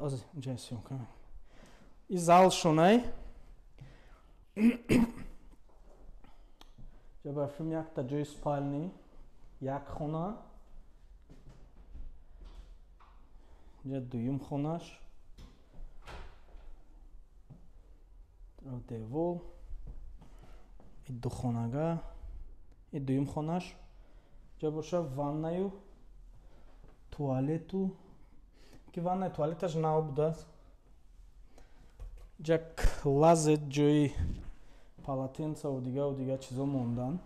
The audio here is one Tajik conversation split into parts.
Ози инҷа съёмка. И зал шонай. Ҷа филм якта ҷои спальни, як хона. Инҷа дуюм хонаш. Девол. И духонага. И дуюм хонаш. Ҷа боша ваннаю, туалету. Ки ваннаю туалеташ нав будааст. Ҷа клозет ҷои полотенцаву дигаву дигар чизо мондан.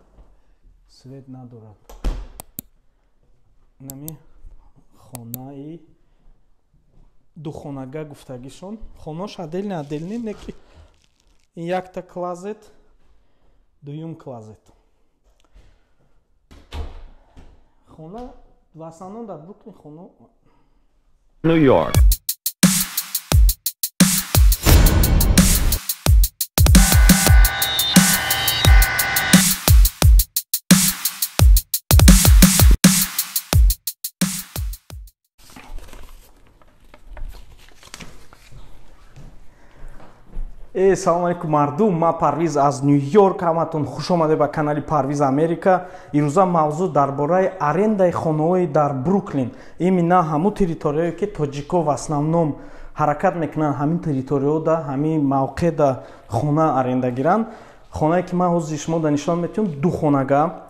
Свет надорад. Инами хонаи духонага гуфтагишон. Хонош отдельный отдельный, не ки ин якта клозет, дуюм клозет. Хона в основном дар Бруклин хона New York. Салом алейкум мардум, ман Парвиз аз Нью-Йорк. Ҳаматон хуш омадед ба канали Парвиз Америка. Ирӯза мавзӯъ дар бораи арендаи хонаҳои дар Бруклин. Именно ҳамун территорияе ки тоҷико в основном ҳаракат мекунанд, ҳамин территорияҳода, ҳамин мавқеъда хона аренда гиранд. Хонае ки ман ҳозир шумо да нишон метиҳам, ду хонага.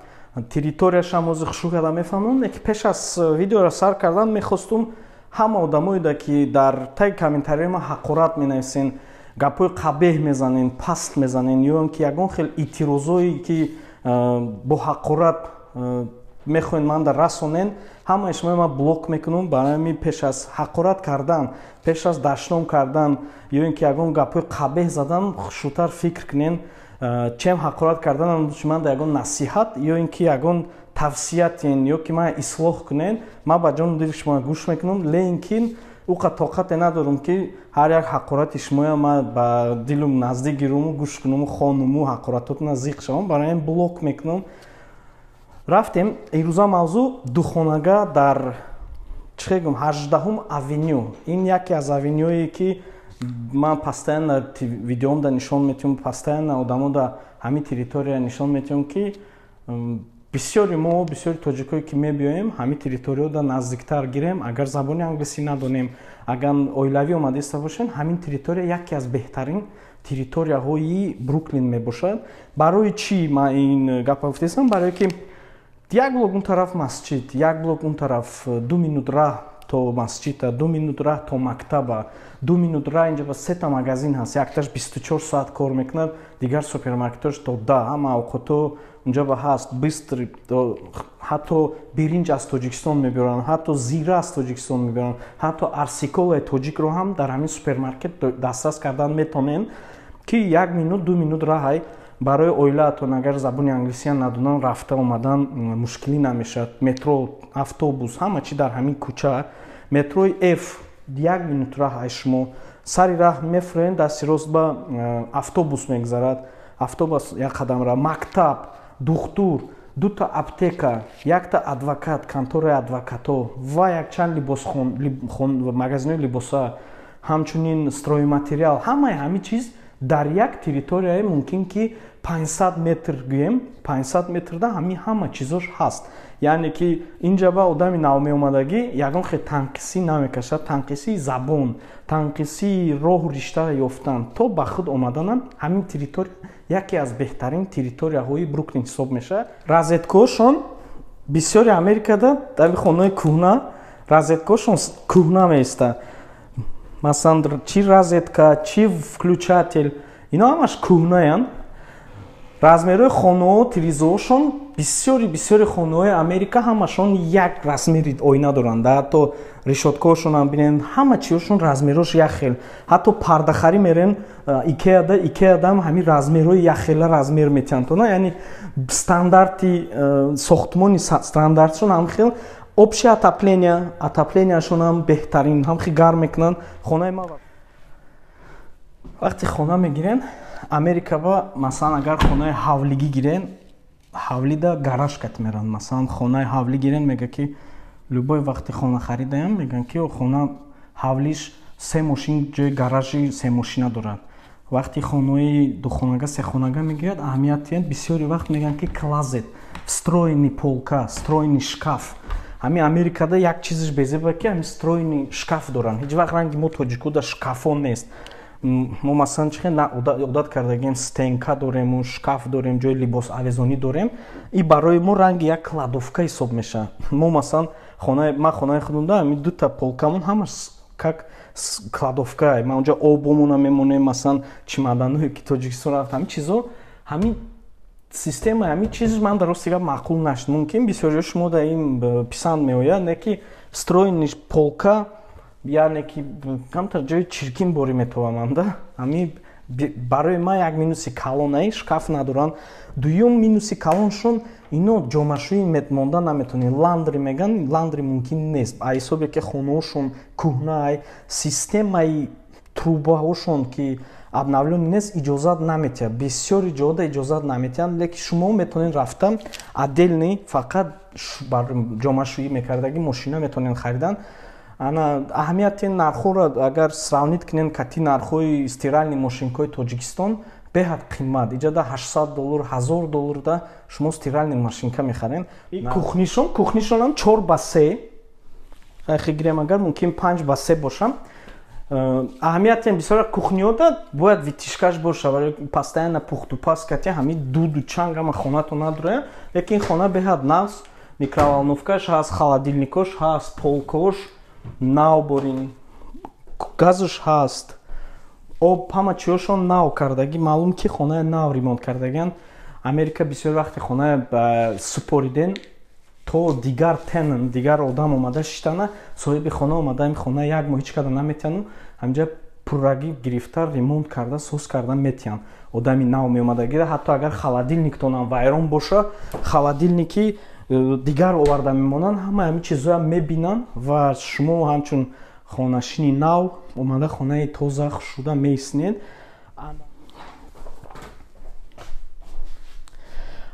Территорияшам ҳозир хушрӯ карда мефаҳмам, лекин пеш аз видеоро сар кардан мехостум ҳама одамоеда ки дар таги комментарияи ман ҳақорат менависен, гапҳои қабеҳ мезанен, паст мезанен, ё ин ки ягон хел эътирозое ки бо ҳақорат мехоҳед манда расонен, ҳамаи шумо ман блок мекунам. Барои ҳамин пеш аз ҳақорат кардан, пеш аз дашном кардан ё ин ки ягон гапҳои қабеҳ задан хушрӯтар фикр кунен. Чем ҳақорат кардан манда ягон насиҳат ё ин ки ягон тавсиятен ё ки ман ислоҳ кунен, ман ба ҷону дили шумо гӯш мекунам, лекин уқа тоқате надорам ки ҳар як ҳақорати шумоя ман ба дилум наздик гируму гӯш кунуму хонуму ҳақоратотона зиқ шавам. Барои ҳамин блок мекунам. Рафтем. Ирӯза мавзӯъ духонага дар чӣ гӯям, 18-ум авеню. Ин яке аз авенюое ки ман постоянно видеомда нишон метиҳам, постоянно одамода ҳамин территория нишон метиҳам ки бисёри мо, бисёри тоҷикое ки мебиёем, ҳамин территорияда наздиктар гирем. Агар забони англисӣ надонем, агар оилавӣ омада иста бошем, ҳамин территория яке аз беҳтарин территорияҳои Бруклин мебошад. Барои чӣ ман ин гапа гуфтаистам? Барое ки як блок он тараф масҷид, як блок он тараф, 2 минут раҳ то масҷида, 2 минут раҳ то мактаба, 2 минут раҳ инҷа ба сета магазин ҳаст, якташ 24 соат кор мекунад, дигар супермаркетош то 10, ҳама авқото унҷа ба ҳаст, быстро, ҳатто биринҷ аз Тоҷикистон мебиёранд, ҳатто зира аз Тоҷикистон мебиёранд, ҳатто арсиколаи тоҷикро ҳам дар ҳамин супермаркет дастрас кардан метонен, ки 1 минут, 2 минут раҳай. Барои оилаатон агар забони англисия надонан, рафта омадан мушкилӣ намешавад. Метро, автобус, ҳама чи дар ҳамин кӯча. Метрои F 1 минут раҳ ай шумо. Сари раҳ мефурен, дасти рост ба автобус мегузарад. Автобус як қадам раҳ, мактаб, духтур, дута аптека, якта адвокат, контораи адвокато ва якчанд магазинои либоса, ҳамчунин стройматериал, ҳамаи ҳамин чиз дар як территорияе мумкин ки 500 метр гӯем, 500 метрда ҳамин ҳама чизош ҳаст. Яъне ки инҷа ба одами навмеомадагӣ ягон хел танқисӣ намекашад, танқисии забон, танқисии роҳу ришта ёфтан то ба худ омаданам ҳамин территория яке аз беҳтарин территорияҳои Бруклин ҳисоб мешавад. Розеткаҳошон бисёри Америкада дар хонаҳои кӯҳна розеткаҳошон кӯҳна меистад. Масалан, чи розетка, чи включатель, ино ҳамаш кӯҳнаянд. Размерҳои хонаҳо, тирезаҳошон бисёри хонаҳои Америка ҳамашон як размери оина доранд. Ҳатто решёткаҳошонам бинед, ҳама чиҳошон размерҳош як хел. Ҳатто пардахарӣ мерен Икеада, Икеадам ҳамин размерҳои якхела размер метиҳанд. Яъне стандарти сохтмони стандартшон ҳам хел. Общее отопление, отопленияшон ҳам беҳтарин, ҳам хел гарм мекунанд. Хонаи ма вақте хона мегирен Америка ба, масалан, агар хонаи ҳавлигӣ гирен, ҳавлида гараж кат меранд. Масалан, хонаи ҳавлӣ гирен, мега ки любой вақти хона харидаям, мегӯянд ки хона ҳавлиш Се мошин, ҷои гаражи се мошина дорад. Вақти хонаи духонага, сехонага мегӯяд, аҳамият диҳед, бисёри вақт мегӯянд, ки closet, встроенный полка, встроенный шкаф. Ҳамин Америкада як чизаш безеба, ки ҳамин встроенный шкаф доранд. Ҳеҷ вақт ранги мо тоҷикода шкафо нест. Мо, масалан, чи хел одат кардагем, стенка дорему, шкаф дорем, ҷои либос авезонӣ дорем. И барои мо ранги як кладовка ҳисоб мешавад. Мо, масалан, ман хонаи худумда ҳамин дута полкамон ҳамаш как кладовка. Ман онҷа обомона мемонем, масалан, чемоданое, ки Тоҷикистон рафт, ҳамин чизо, ҳамин система, ҳамин чиз ман дар рости гап маъқул нашуд. Мумкин, бисёриҳо шумо дар ин писанд меояд, не ки встроенный полка, яъне ки камтар ҷои чиркин борӣ метавонанда. Ҳамин барои ман як минуси калонаи, шкаф надоранд. Дуюм минуси калоншон, ино ҷомашӯӣ монда наметавонед. Laundry меган, laundry мумкин нест, а ҳисобе ки хонаҳошон кӯҳнаай, системаи трубаҳошон ки обновлённый нест, иҷозат наметиҳад. Бисёри ҷода иҷозат наметиҳанд, лекин шумо метавонед рафта отдельный фақат ҷомашӯӣ мекардагӣ мошина метавонед харидан. Ана, аҳамияти нархҳоро агар сравнить кунем кати нархҳои стиральный мошинкаҳои Тоҷикистон, беҳад қимат. Иҷода 800 доллар, 1000 долларда шумо стиральный машинка мехарен. Кухнишонам 4 ба 3 хайхи гирем, агар мумкин 5 ба 3 бошам. Аҳамияти бисёр кухниёда бояд вытяжкаш боша, барои постоянно пухтупаз кати ҳамин дуду чанг ҳама хонатон надроя. Лекин хона беҳад нағз, микроволновкаш ҳаст, холодильникош ҳаст, полкош нав борин, газш ҳаст, об, ҳама чиҳошон нав кардагӣ. Маълум, ки хонаи нав ремонт кардагиан. Америка бисёр вақти хонаи супориден, то дигар tenant, дигар одам омада шиштана, соҳиби хона омада ин хона як моҳ ҳеҷ када наметиҳану ҳамҷа пуррагӣ гирифта, ремонт карда, соз карда метиҳанд. Одами нав меомадагира, ҳатто агар холодильниктонам вайрон боша, холодильники дигар оварда мемонанд. Ҳама ҳамин чизоя мебинанд ва шумо ҳамчун хонашини нав омада хонаи тоза шуда меиснед.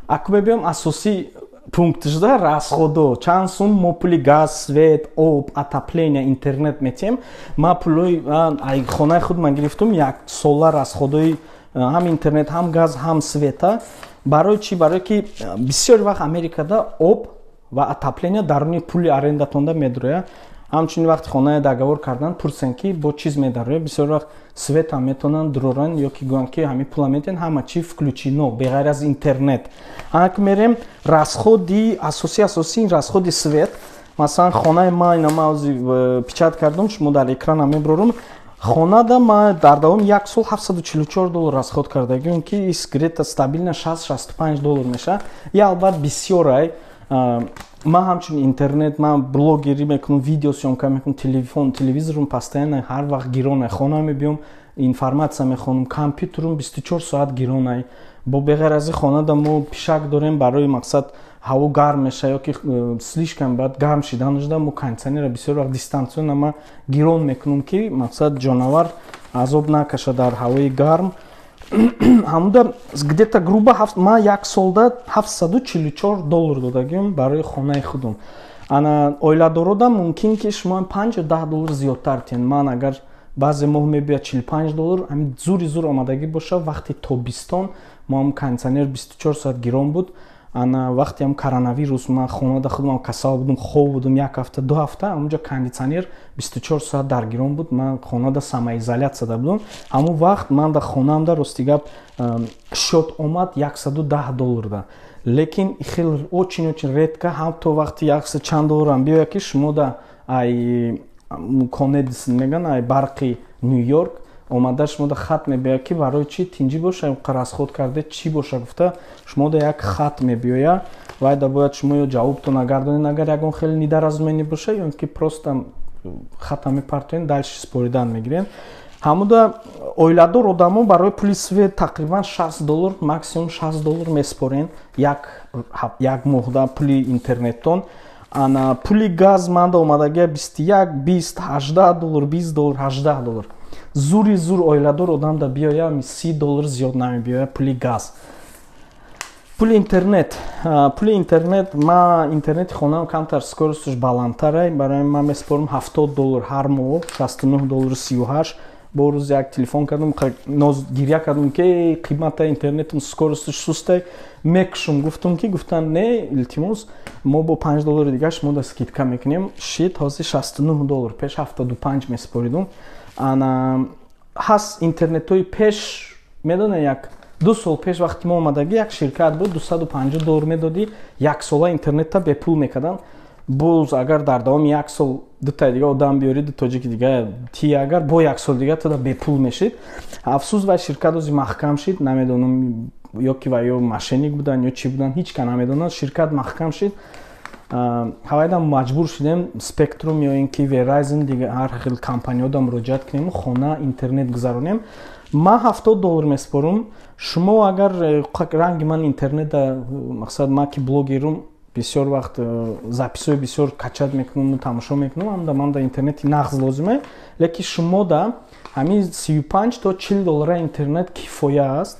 Аку мебиём асосӣ пунктшда, расходо. Чанд сум мо пули газ, свет, об, отопления, интернет метиҳем? Ма пулои хонаи худ ман гирифтум, як сола расходои ҳам интернет, ҳам газ, ҳам света. Барои чӣ? Барое ки бисёри вақт Америкада об ва отопления даруни пули арендатонда медурояд. Ҳамчунин вақти хонаи договор кардан пурсен, ки бо чиз медарояд. Бисёр вақт светам метавонанд дуроранд ё ки гӯянд, ки ҳамин пула метиҳанд, ҳама чи включено, беғайр аз интернет. Анаки мерем расходи асосӣ. Асосӣ расходи свет. Масалан, хонаи ма, ина ма печать кардум, шумо дар экрана мебурорум. Хонада ма дар давоми як сол 744 доллар расход кардагиам, ки ис где-то стабильно 60-65 доллар мешавад. И албат бисёрай. Ман ҳамчун интернет, ман блогерӣ мекунам, видео съёмка мекунам, телефон, телевизорум постоянно ҳар вақт гиронай, хона мебиём, информатсия мехонам, компютерум 24 соат гиронай. Бо беғайр аз ин, хонада мо пишак дорем. Барои мақсад ҳаво гарм меша ё ки слишком баъд гарм шиданашда, мо кондиционерро бисёр вақт дистанционно ма гирон мекунам, ки мақсад ҷонавар азоб накаша дар ҳавои гарм. Ҳамуда где-то грубо ма як солда 744 доллар додагиам барои хонаи худум. Ана, оиладородам мумкин, ки шумо 5-10 доллар зиёдтар тиҳед. Ман агар баъзе моҳ мебиёяд 45 доллар, ҳамин зури зур омадагӣ боша. Вақти тобистон мо ҳам кондиционер 24 соат гирон буд. Ана, вақте ҳам коронавирус, ман хонада худам касал будум, хоб будум як ҳафта, 2 ҳафта, ҳамонҷо кондиционер 24 соат дар гирон буд. Ман хонада самоизоляцияда будум. Ҳамон вақт ман дар хонаамда, рости гап, счёт омад 110 долларда. Лекин хел очень очень редко, ҳам то вақти яксад чанд долларам биёяд, ки шумо да ай Con Edison меган, ай барқи Ню Йорк омада, шумо да хат мебиёяд, ки барои чӣ тинҷӣ боша, расход карде, чӣ боша гуфта, шумо да як хат мебиёяд. Вайда бояд шумо ё ҷавобто нагардонед, агар ягон хеле недоразумение боша, ё ки просто хата мепартоед, дальше споридан мегиред. Ҳамуда оиладор одамо барои пули свет тақрибан 60 доллар, максимум 60 доллар меспорен як моҳда пули интернеттон. Ана, пули газ манда омадагия 21, 20, 18 доллар, 20 доллар, 18 доллар. Зури зур оиладор одамда биёя 30 доллар зиёд намебиёя пули газ. Пули интернет, пули интернет, ма интернети хонаам камтар скорость аш баландтара, барои ман месупорам $70 ҳар моҳ, $69.38. Бо рӯз як телефон кардам, ноз гиря кардам, ки қимата интернетам скорость аш сустай, мекушум. Гуфтам, ки гуфтан: «Не, илтимос, мо бо $5 дига шумо да скидка мекунем». Шит, ҳозир $69, пеш 75 месупоридум. Ана ҳаст интернетҳои пеш, медонед, як ду сол пеш, вақти мо омадагӣ, як ширкат буд, $250 медодӣ, яксола интернетта бепул мекардан. Боз агар дар давоми як сол дутаи дига одам биёрӣ, ду тоҷики дига ти, агар бо як сол дига туда бепул мешид. Афсӯс, вай ширкат ози маҳкам шид. Намедонам, ё ки вай ё мошенник будан, ё чӣ будан, ҳеч ка намедонад. Ширкат маҳкам шид. Ҳавайдам маҷбур шудем Спектрум ё ин ки Verizon, дига ҳар хел компаниёда муроҷиат кунем, хона интернет гузаронем. Ман $70 месупорум. Шумо агар ранги ман интернета, мақсад, ман ки блогерум, бисёр вақт запись ҳои бисёр качать мекунам, тамошо мекунам, амда ман да интернети нағз лозиме. Лекин шумо да ҳамин 35 то 40 доллара интернет кифоя аст.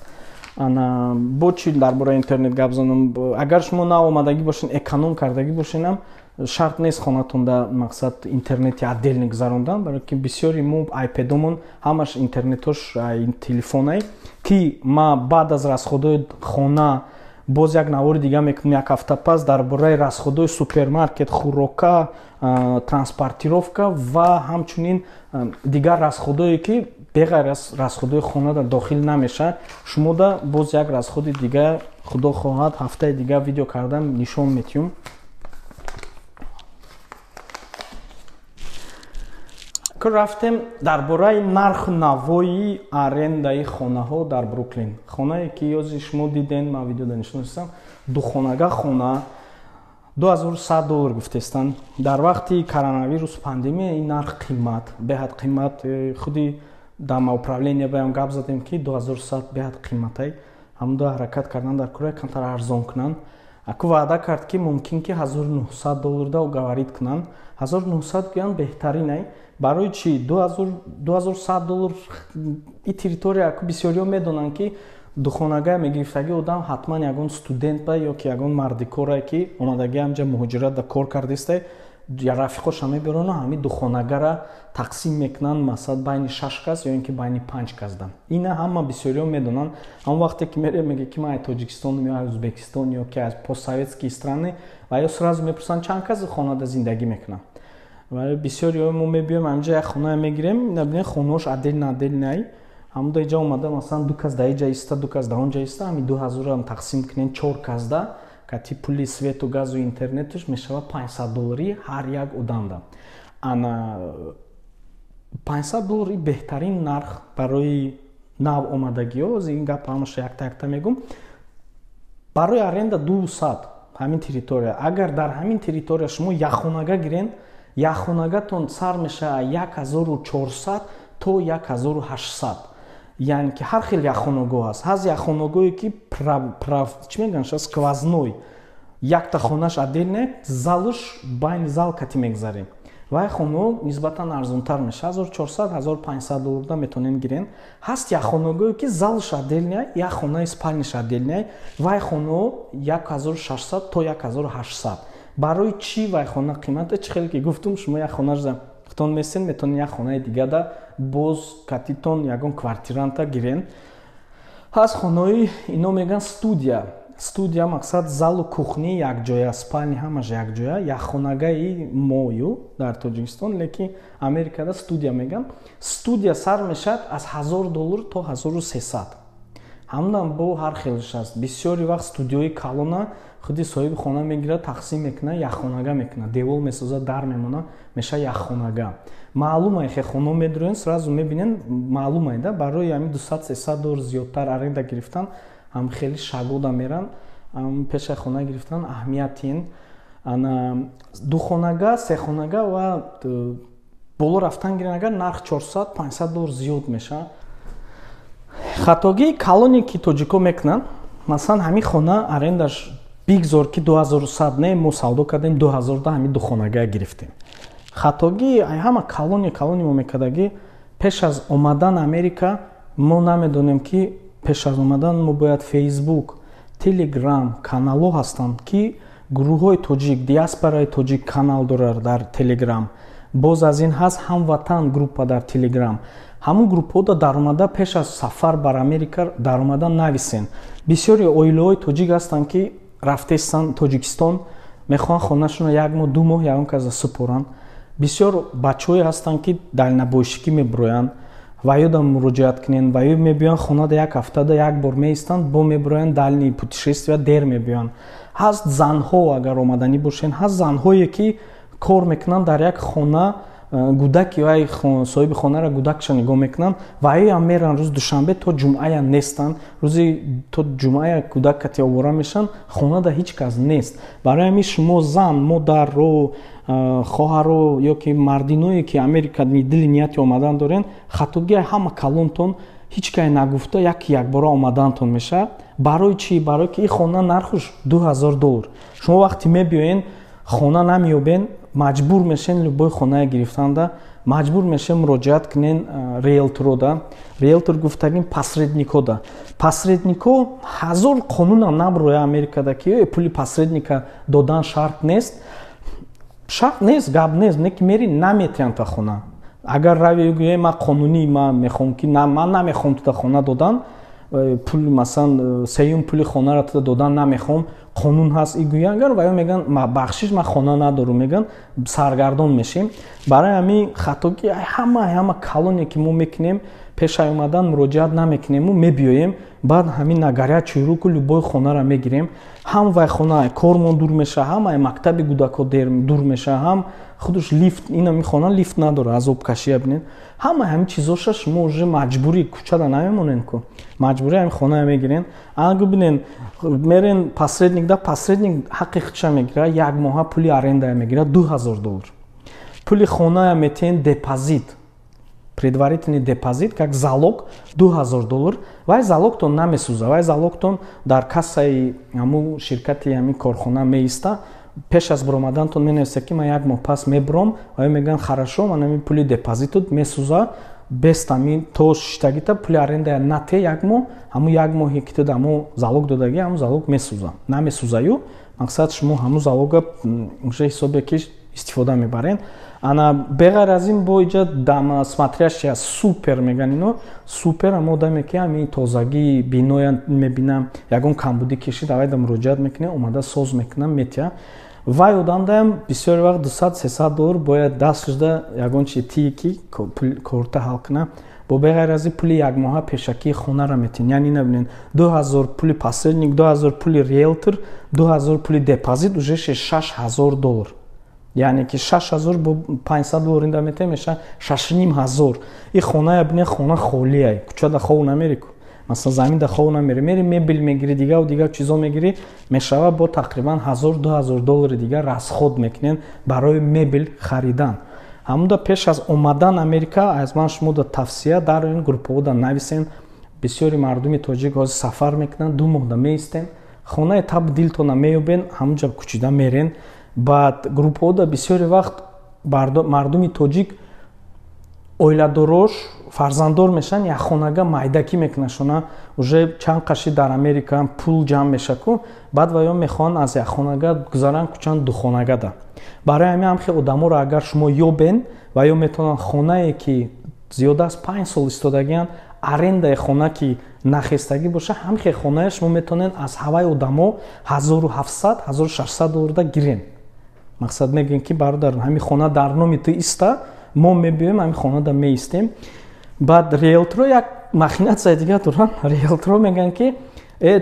Ана бо чӣ дар бораи интернет гап занам? Агар шумо нав омадагӣ бошен, эконом кардагӣ бошенам, шарт нест хонатонда, мақсад, интернети отдельно гузарондан, барое ки бисёри мо айпедомон ҳамаш интернетош телефонай, ки ма баъд аз расход ои хона боз як навори дига мекунем як ҳафта пас дар бораи расход ои супермаркет, хӯрока, транспортировка ва ҳамчунин дигар расход ое, ки беғайр аз расход ои хона дар дохил намешавад. Шумода боз як расход и дига, худо хоҳад, ҳафтаи дига видео кардан нишон метиҳум. Рафтем дар бораи нарху навои арендаи хонаҳо дар Бруклин. Хонае ки ёзи шумо диден, ман видеода нишон додам, духонага хона $2100 гуфтестанд. Дар вақти коронавирус, пандемия ин нарх қимат, беҳад қимат. Худи домоуправление баям гап задем, ки 2100 беҳад қиматай, ҳамуда ҳаракат кардан дар кора камтар арзон кунанд. Аку ваъда кард, ки мумкин ки $1900 да уговорить кунанд. 1900 гӯянд, беҳтаринай. Барои чӣ $2100? И территория, аку бисёриҳо медонанд, ки духонага мегирифтаги одам ҳатман ягон студент ба ё ки ягон мардикорае, ки омадаги ҳамҷа муҳоҷират да кор кардистай, рафиқоша мебирону ҳамин духонагара тақсим мекунанд, масалан, байни шаш кас ё ин ки байни панҷ кас да. Ина ҳама бисёриҳо медонанд. Ҳамон вақте ки мере, меге, ки ман аз Тоҷикистон ё аз Ӯзбекистон ё ки аз постсоветские страны, ва ё сразу мепурсанд, чанд кас хонада зиндагӣ мекунанд. Ва бисёриҳо мо мебиём, ҳаминҷа як хона мегирем, набинем, хонаош отдельно отдельно ай. Ҳамуда иҷа омада, масалан, ду кас дар иҷа иста, ду кас дар он ҷа иста, ҳамин 2000-ам тақсим кунем чор кас да, кати пули свет у газу интернеташ мешавад 500 доллари ҳар як одамда. Ана 500 доллари беҳтарин нарх барои нав омадагиҳо. Ози ин гап ҳамаша якта якта мегум. Барои аренда 200 ҳамин территория. Агар дар ҳамин территория шумо якхонага гирен, якхонагатон сар мешавад 1400 то 1800. Яъне ки ҳар хел яхоногоҳ аст. Ҳаст яхоногоҳе, ки чӣ мегӯянд, сквозной, якта хонаш отдельно, залш байни зал кати мегзарем. Вай хонаҳо нисбатан арзонтар мешавад, 1400, 1500 долларда метавонем гирен. Ҳаст яхоногоҳе, ки залш отдельно, як хонаи спальня ш отдельно, вай хонаҳо 1600 то 1800. Барои чӣ вай хона қимата? Чӣ хеле ки гуфтум, шумо як хонаш худтон месен, метавонед як хонаи дигада боз катитон ягон квартирант а гирен. Ҳаст хонаҳои, ино мегӯянд, студия. Студия, мақсад, залу кухня якҷоя, спальня ҳамаш якҷоя, якхонагаи мою дар Тоҷикистон, лекин Америкада студия мегӯянд. Студия сар мешавад аз $1000 то 1300. Ҳамунам бо ҳар хелш аст. Бисёри вақт студияи калона худи соҳиби хона мегирад, тақсим мекунад, якхонага мекунад, девол месозад, дар мемонад, мешавад якхонага. Маълумае, хе хоно медроен, сразу мебинен, маълумае да. Барои ҳамин 200-300 доллар зиёдтар аренда гирифтан ҳам хеле шагода меран, пеша хона гирифтан аҳамиятин. Ана духонага, сехонага ва боло рафтан гирен, агар нарх 400, 500 доллар зиёд мешавад. Хатогии калоне, ки тоҷико мекунанд, масалан, ҳамин хона арендаш бигзор ки 2100, не, мо савдо кардем, 2000 да ҳамин духонага гирифтем. Хатогии ҳама калони калони мо мекардагӣ: пеш аз омадан Америка мо намедонем, ки пеш аз омадан мо бояд Фейсбук, Телеграм каналҳо ҳастанд, ки гурӯҳҳои тоҷик, диаспораи тоҷик канал дорад дар Телеграм. Боз аз ин ҳаст «Ҳамватан» группа дар Телеграм. Ҳамун группаҳода даромада, пеш аз сафар бар Америка даромада нависен. Бисёри оилаҳои тоҷик ҳастанд, ки рафтестанд Тоҷикистон, мехоҳанд хонашонро як моҳ, 2 моҳ ягон каса супоранд. Бисёр бачаҳое ҳастанд, ки дальнобойщикӣ мебуроянд, ва ёдам муроҷиат кунен. Ва ё мебиёянд хонада, як ҳафтада як бор меистанд, бо мебуроянд дальний путешествия, дер мебиёянд. Ҳаст занҳо, агар омаданӣ бошен, ҳаст занҳое, ки кор мекунанд дар як хона, гудаки вай, соҳиби хонаро, гудакша нигоҳ мекунанд, ва ам меранд рӯзи душанбе, то ҷумъая нестанд. Рӯзи то ҷумъая гудак кати овора мешаванд, хонада ҳеҷ кас нест. Барои ҳамин шумо зан, модарро, хоҳаро ё ки мардиное, ки Америка дили нияти омадан дорен, хатогии ҳама калонтон ҳеҷ кай нагуфта яки якбора омадантон мешавад. Барои чӣ? Барое ки ин хона нархуш 2000 доллар. Шумо вақте мебиёен, хона намеёбен, маҷбур мешен любой хонае гирифтанда, маҷбур мешен муроҷиат кунен риэлторода. Риэлтор гуфтагин посредникода. Посреднико ҳазор қонунам наброя Америкада, ки пули посредника додан шарт нест. Шарт нест, гап нест, не ки мери, наметиҳанд та хона. Агар рави гӯе: «Ман қонунӣ, ман мехоҳам, ки ман намехоҳам тута хона додан, пул, масалан, сеюм пули хонаро тута додан намехоҳам, қонун ҳаст», игӯя агар, ва ё мегӯянд: «Бахшиш, ман хона надорам», мегӯянд, саргардон мешем. Барои ҳамин хатоги ҳама калоне, ки мо мекунем, пешай омадан муроҷиат намекунему мебиёем, баъд ҳамин на горячую руку любой хонаро мегирем. Ҳам вай хона кормон дур меша, ҳам ай мактаби гудако дур меша, ҳам худуш лифт, инами хона лифт надора, азобкашия бинед. Ҳама ҳамин чизоша шумо уже маҷбурӣ, кӯчада намемонен ку, маҷбурӣ ҳамин хонае мегирен. Ангу бинен, мерен посредник да, посредник ҳаққи худша мегирад, як моҳа пули арендая мегирад 2000 доллар. Пули хоная метиҳен, депозит, предварительный депозит, как залог 2000 доллар. Вай залогтон намесӯза, вай залогтон дар кассаи ҳамун ширкати, ҳамин корхона меиста. Пеш аз биромадантон менависа, ки ман як моҳ пас мебиром, ва мегӯянд: «Хорошо, ман ҳамин пули депозитут месӯза бест». Ҳамин то шиштагита пули арендая нате як моҳ, ҳамун як моҳе ки ту ҳамун залог додагӣ, ҳамун залог месӯза. Намесӯзаю, мақсад, шумо ҳамун залога уже ҳисобе ки истифода мебарен. Ана беғайр аз ин, бо иҷа дама смотрящая супер меган ино, супер ама одаме, ки ҳамин тозагии биноя мебинам, ягон камбудӣ кишид, авайда муроҷиат мекунем, омада соз мекунам, метия. Вай одамдаам бисёри вақт 200-300 доллар бояд даст шуда, ягон чи тие, ки корта ҳал кунам. Бо беғайр аз ин, пули якмоҳа пешакии хонаро метиҳен. Яъне набинед, 2000 пули посредник, 2000 пули риэлтор, 2000 пули депозит, уже 6000 доллар. Яъне ки 6000 бо 500 доллар инда метиҳем, меша 6500. И хоная бинед, хона холиай, кӯчада хов намери ку, масалан, заминда хов намери, мери мебел мегири, дигаву дигар чизо мегирӣ, мешава бо тақрибан 1000-2000 доллари дигар расход мекунен барои мебел харидан. Ҳамуда пеш аз омадан Америка аз ман шумо да тавсия: дар ин группаҳода нависен. Бисёри мардуми тоҷик ҳозир сафар мекунанд, 2 моҳда меистен, хонаи таб дилтона меёбен, ҳамунҷа кӯчида мерен. Баъд группаҳода бисёри вақт мардуми тоҷик оиладорош, фарзанддор мешаванд, якхонага майдакӣ мекунашона. Уже чанд қаши дар Америка пул ҷамъ меша ку, баъд ваё мехоҳанд аз якхонага гузаранд, кӯчанд духонагада. Барои ҳамин ҳам хел одаморо агар шумо ёбен, ва ё метавонанд хонае, ки зиёда аз 5 сол истодагианд, арендаи хона ки нахестагӣ боша, ҳам хел хонае шумо метавонед аз ҳаваи одамо 1700, 1600 долларда гирен. Мақсад, мегӯем, ки бародар, ҳамин хона дар номи ту иста, мо мебиёем, ҳамин хонада меистем. Баъд риэлторо як махинатсияи дигар доранд. Риэлторо мегӯянд, ки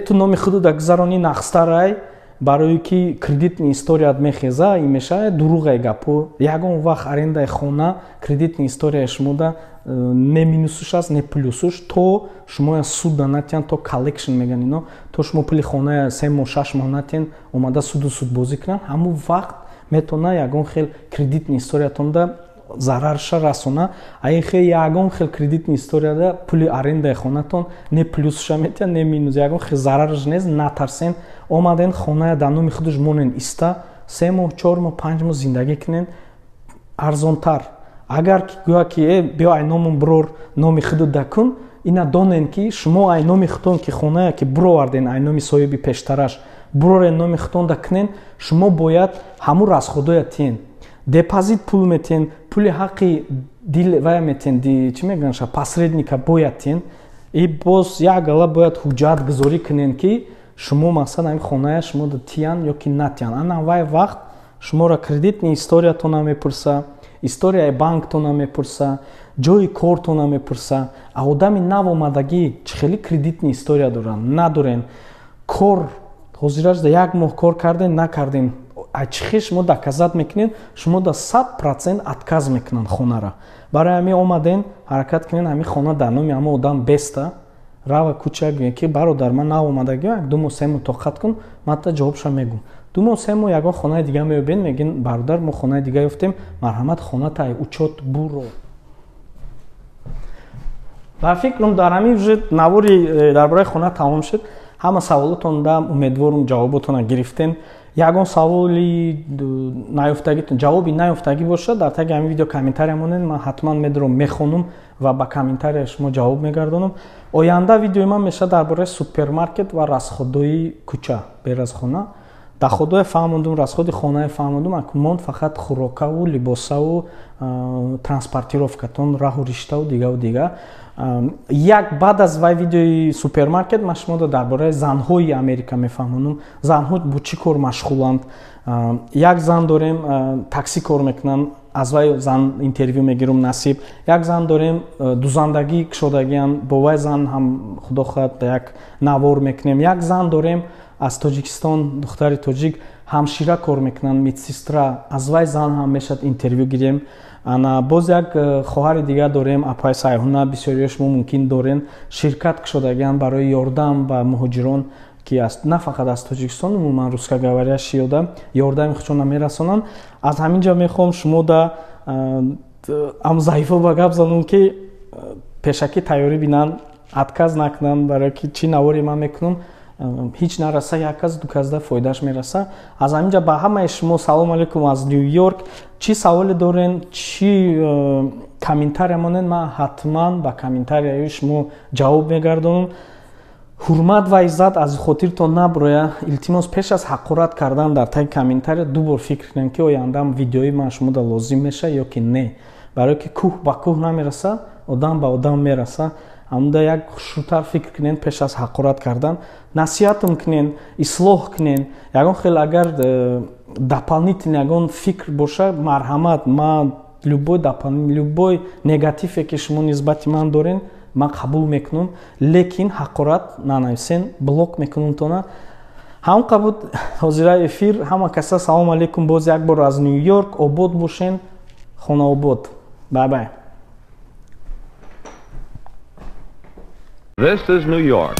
ту номи худуда гузаронӣ нақстарай, барои ки кредитный историят мехеза, ин мешава. Дуруғай гапо. Ягон вақт арендаи хона кредитный историяи шумода не минусуш аст, не плюсуш. То шумо суда натиҳанд, то collection меган ино, то шумо пули хоная 3 моҳ, 6 моҳ натиҳен, омада суду судбозӣ кунанд, ҳамун вақт метавона ягон хел кредитный историятонда зарарша расона. А ин хел ягон хел кредитный историяда пули арендаи хонатон не плюсша метиҳад, не минус, ягон хел зарараш нест. Натарсен, омаден, хоная дар номи худаш монен, иста, 3 моҳ, 4 моҳ, 5 моҳ зиндагӣ кунен, арзонтар. Агар ки гӯя, ки биё, ай номун бирор, номи худут дакун. Ина донен, ки шумо ай номи худтон ки хонае ки буроварден, ай номи соҳиби пештараш бурорен, номи худтонда кунен, шумо бояд ҳамун расходоя тиен. Депозит пул метиен, пули ҳаққи дил вая метиен, чӣ мегӯянд, посредника бояд тиен. И боз як гала бояд ҳуҷҷат гузорӣ кунен, ки шумо мақсад ҳамин хоная шумо тиян ё ки натиян. Ана вай вақт шуморо кредитный историятона мепурса, историяи банктона мепурса, ҷои кортона мепурса. А одами навомадагӣ чӣ хеле кредитный история доранд? Надорен. Кор ҳозираш да як моҳ кор кардем, накардем, а чӣ хел шумо доказать мекунед? Шумо да 100% отказ мекунанд хонара. Барои ҳамин омаден, ҳаракат кунед, ҳамин хона дар номи ҳамон одам беста. Рава куча, гӯе ки бародар, ман навомадагӣ, як 2 моҳ, 3 моҳ тоқат кун, ман та ҷавобша мегӯм. 2 моҳ, 3 моҳ ягон хонаи дига меёбед, мегӯен: бародар, мо хонаи дига ёфтем, марҳамат, хоната учёт буро. Ба фикрам, дар ҳамин уже навори дар бораи хона тамом шуд. Ҳама саволотон умедворум, ҷавоботонро гирифтем. Ягон саволи наёфтагитон, ҷавоби наёфтагӣ бошад, дар таги ҳамин видео комментария монед. Ман ҳатман медурам, мехонум ва ба комментария шумо ҷавоб мегардонам. Оянда видеои ман мешавад дар бораи супермаркет ва расходои кӯча бер аз хона. Доходое фаҳмондум, расходи хонае фаҳмондум, монд фақат хӯрокаву либосаву транспортировкатон, раҳу риштаву дигаву дига. Як баъд аз вай видеои супермаркет ман шуморо дар бораи занҳои Америка мефаҳмонам, занҳо бо чӣ кор машғуланд. Як зан дорем, такси кор мекунанд, аз вай зан интервю мегирам, насиб. Як зан дорем, дузандагӣ кушодагианд, бо вай зан ҳам, худо хоҳад, як навор мекунем. Як зан дорем аз Тоҷикистон, духтари тоҷик, ҳамшира кор мекунанд, медсестра, аз вай зан ҳам мешавад интервю гирем. Ана боз як хоҳари дигар дорем, апай Сайҳуна, бисёриё шумо мумкин дорен, ширкат кушодагианд барои ёрдам ба муҳоҷирон, ки на фақат аз Тоҷикистон, умуман русскоговорящий ода ёрдами худшона мерасонанд. Аз ҳамин ҷо мехоҳам шумо да ам заифо ба гап занам, ки пешакӣ тайёрӣ бинанд, отказ накунанд, барое ки чӣ навори ман мекунам, ҳеҷ нараса, як кас, ду касда фоидааш мераса. Аз ҳамин ҷа ба ҳамаи шумо салом алейкум аз Ню Йорк. Чӣ саволе дорен, чӣ комментария монед, ман ҳатман ба комментарияи шумо ҷавоб мегардонам. Ҳурмат ва иззат аз хотиртон наброя. Илтимос, пеш аз ҳақорат кардан дар таги комментария ду бор фикр кунем, ки ояндам видеои ман шумода лозим меша ё ки не, барое ки кӯҳ ба кӯҳ намераса, одам ба одам мераса. Ҳамуда як хушрӯтар фикр кунен пеш аз ҳақорат кардан. Насиҳатм кунен, ислоҳ кунен. Ягон хел агар дополнительный ягон фикр боша, марҳамат, ман любой любой негативе ки шумо нисбати ман дорен, ман қабул мекунам, лекин ҳақорат нанависен, блок мекунам тона. Ҳамқа буд ҳозираи эфир. Ҳама каса салом алейкум боз як бор аз Ню Йорк. Обод бошен, хонаобод. Bye bye. This is New York.